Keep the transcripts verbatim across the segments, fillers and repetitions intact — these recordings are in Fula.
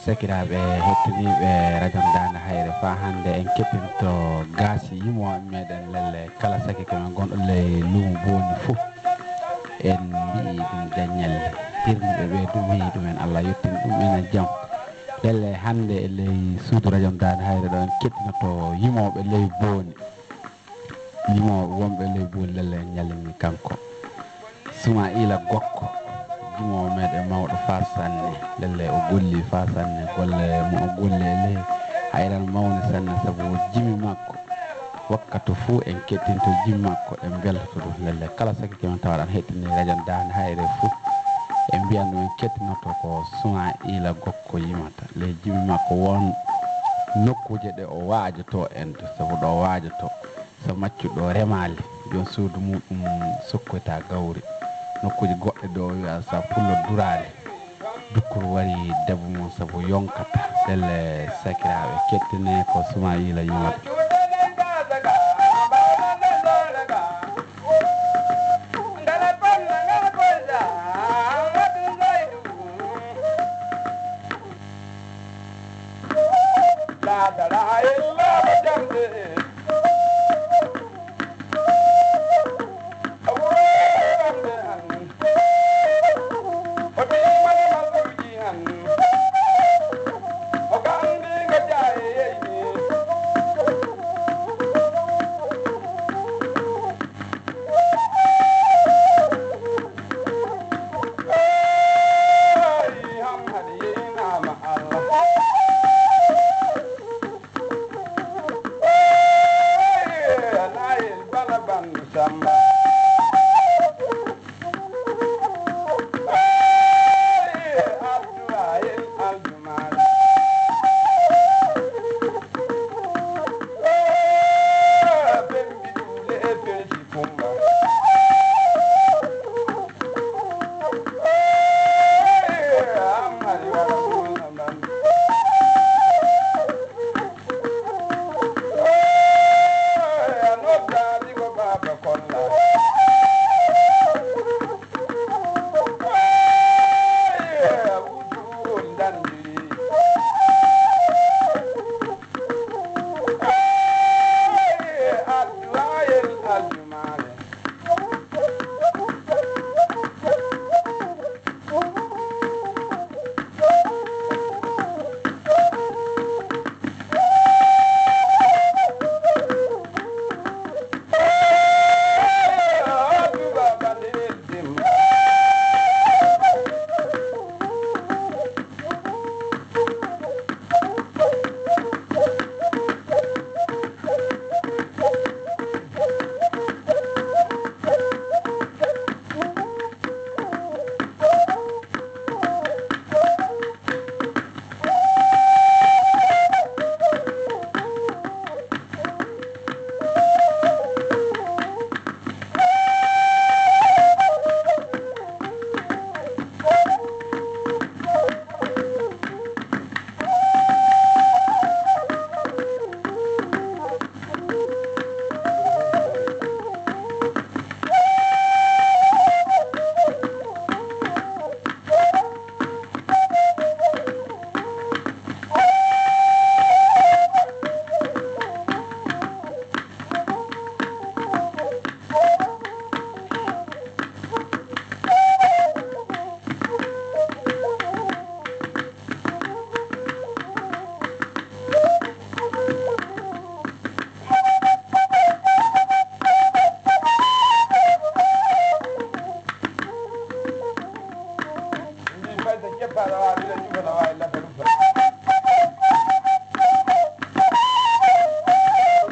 Sakiraaɓe hettiniiɓe radio Daande Hayre, faa hannde en kettinto gaasi yimooɓe meɗen lelle kala sakike men gonɗo ley luumo booni fof. En mbiyi ɗum jaññalle, hirnuɓe ɓe ɗum heyi ɗumen, Allah yettin ɗum enen jam. Lelle hannde e ley suudu radio Daande Hayre ɗo en kettinoto yimooɓe ley booni. Yimooɓe wonɓe ley booni lelle en ñalini kanko. Sumaila Gokko, jimoowo meɗen mawɗo faa sanne. Lelle o golli faa sanne, golle mo o golli e ley hayran mawni sanne, sabu jimi makko. Wakkati fuu en kettinto jimi makko, en mbeltoto ɗum. Lelle kala sakike men tawa aɗa heɗtini radio Daande Hayre fuu, en mbiyan ɗum en kettinoto ko Sumaila Gokko yimata. Ley jimi makko won nokkuuje ɗe o waajotoo en to, sabu ɗo o waajotoo. So maccuɗo remaali, joom suudu muɗum sokkoyta gawri. Nokkuuji goɗɗe ɗo o wiya so pullo duraali, dukkuru wari debbo mum sabu yonkata. Lelle sakiraaɓe kettine ko Sumaila yimata.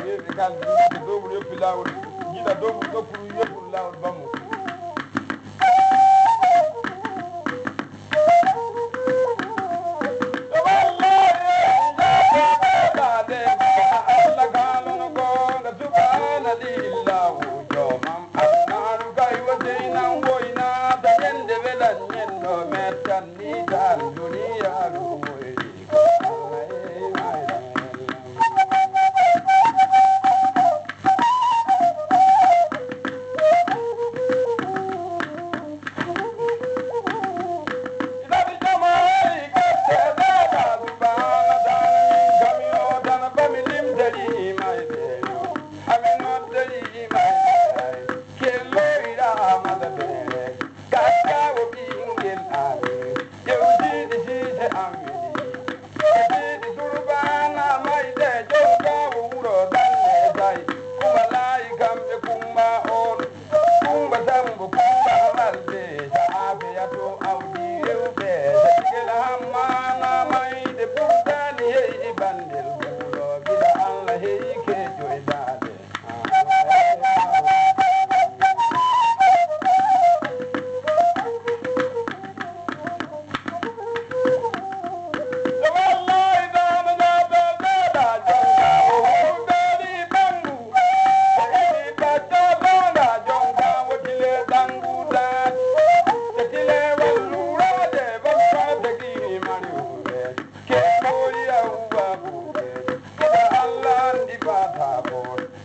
Weeɓe kala, doomuru yoppi laawol, jiiɗa doomuru ɗokkuru, yoppu laawol bammu.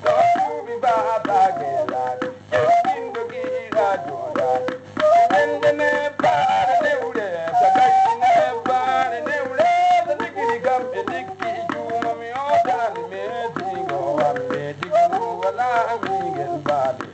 Ɗo duuɓi baataake laati, ƴeewinɗo giɗa jooɗaade. Wende ne baare newre, so gayni ne baare newre, so diggiri kam e diggi juuma mi otaani meetingo wamde diggu wala mingel baade.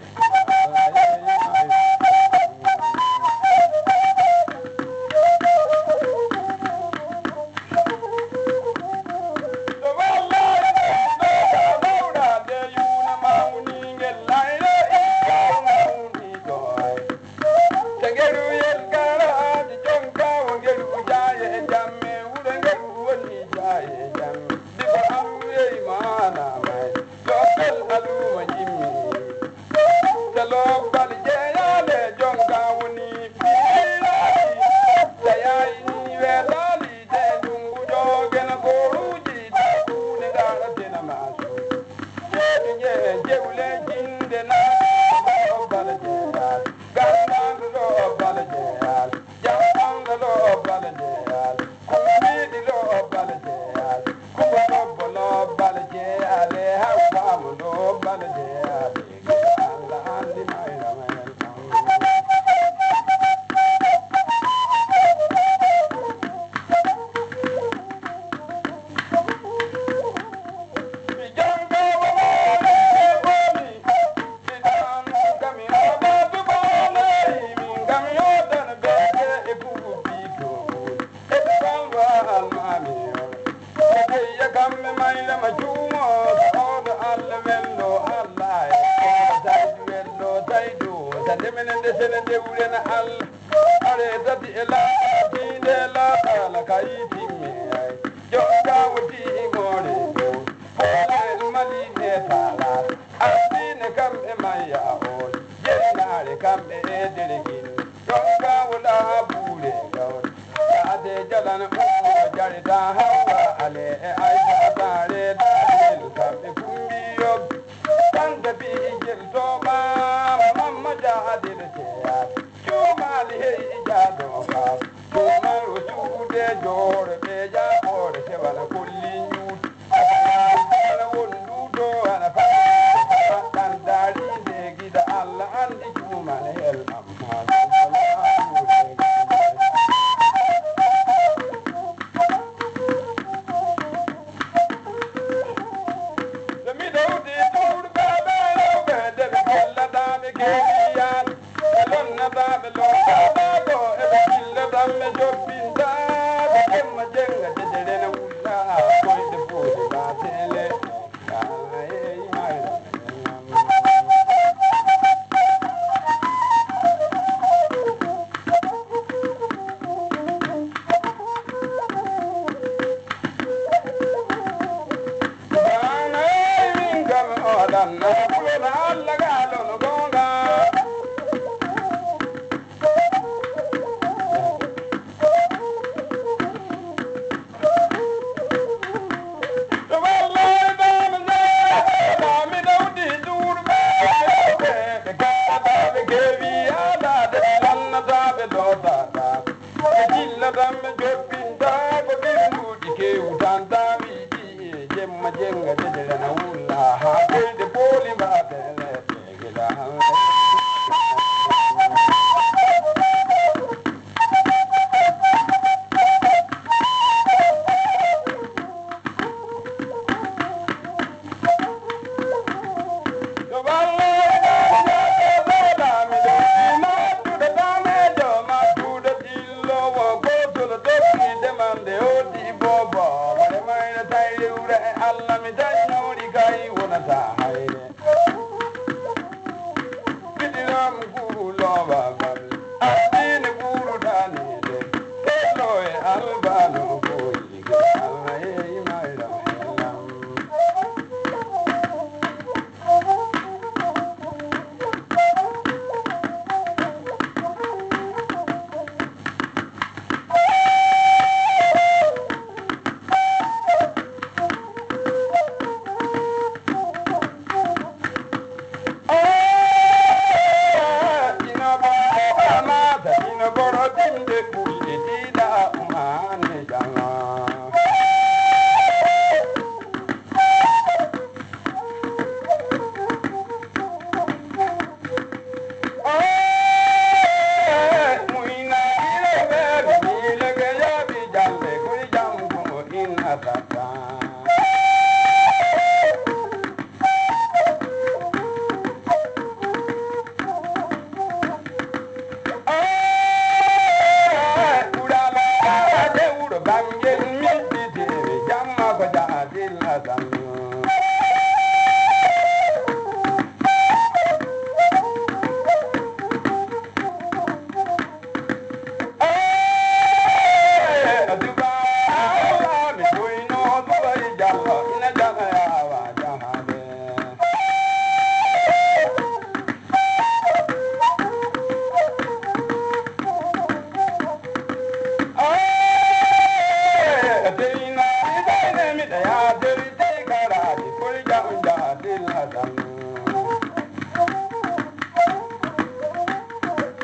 Talo bal jeeyaale jonka woni piiraali. Tayaani weetaali de ndungu jogen gooruuji. Takuuni daara tena maasu. Ceedu jee jewle jinde naalo bal jeeyaali. Gandanɗo ɗo bal jeeyaali. Jamɗanɗo ɗo bal jeeyaali. Kumbiiɗi ɗo bal jeeyaali. Kumba ɗo bolo bal jeeyaali. Hawtaama ɗo bal jeeyaali. Kamɓe mayre ma juumo, oɗo Allah wello, Allah e saydu wello, saydu. Sa ndemene ndesene ndewrena Allah. Are tati e laaɓa, tiinde laaɓa, la kayi timmi ay. Jonka woti e moore dow. Poolel mali e faala. Andine kamɓe mayya on. Jeynaare kamɓe e delegin. Jonka wala buure gawon. Yaade jalan ummo jarita hawa ale e aysa tare daɗel kamɓe kumbiyo. Tante bi jel toɓa mamma jaadil jeya. Cuumaali hey jaado ka. Cuumaru suude joore ɓe jaaɓoore sewala kolli ñuut. Ana won duuto ana fa. Tan daari nde gida Allah andi cuumal hel amma. So mi ɗowdi tuurɓe ɓe rewɓe de ɓe gollata ɓe kewiyan. Ɓe lonnata ɓe lonnata ko eɓe killata ɓe joppinta. Ɓe jemma jenga dedere na wulla koyɗe foodi batele. Ɓe dillata ɓe joppinta ko ɓirnduuji kewtanta wiɗi e jemma jenga dedere na wulla haa koyɗe pooli mbaɗe leɗɗe gila.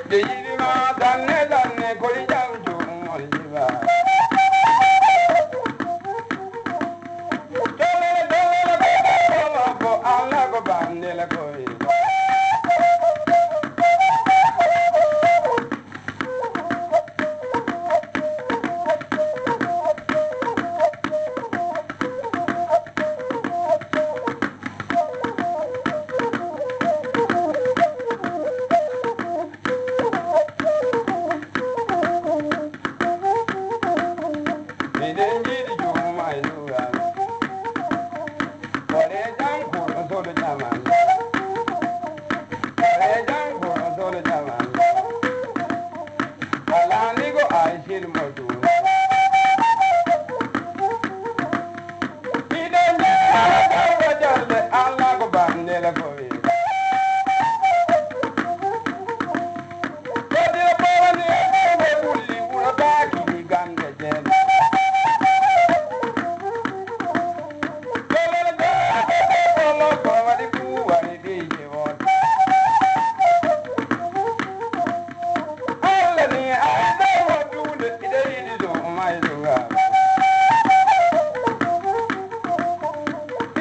Ɓe yiɗi ma danne danne, kori jam jumol jiba. Dolere dolere ko ko ko Allah ko bandele ko. Miɗen jiidi juma e dugal. Kore jam kuro solo jaman. Kore jam kuro solo jaman. Alani ko ay silmo duna. Miɗen jiidi ala dawda jalde Allah ko bandela ko wi. Kadi e ɓawani e ɓawɓe ɓulli ɓura baaki ɗi gande jeen. Pelel ɓe ɓe ɓe ɓolo ko waɗi ɓuwari ɗi jiwon. Allah ni ay ɗo waɗude iɗe yiɗi ɗum may ɗum.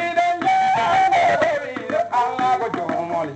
Iɗen jiɗi ay ɗo waɗude Allah ko jomol.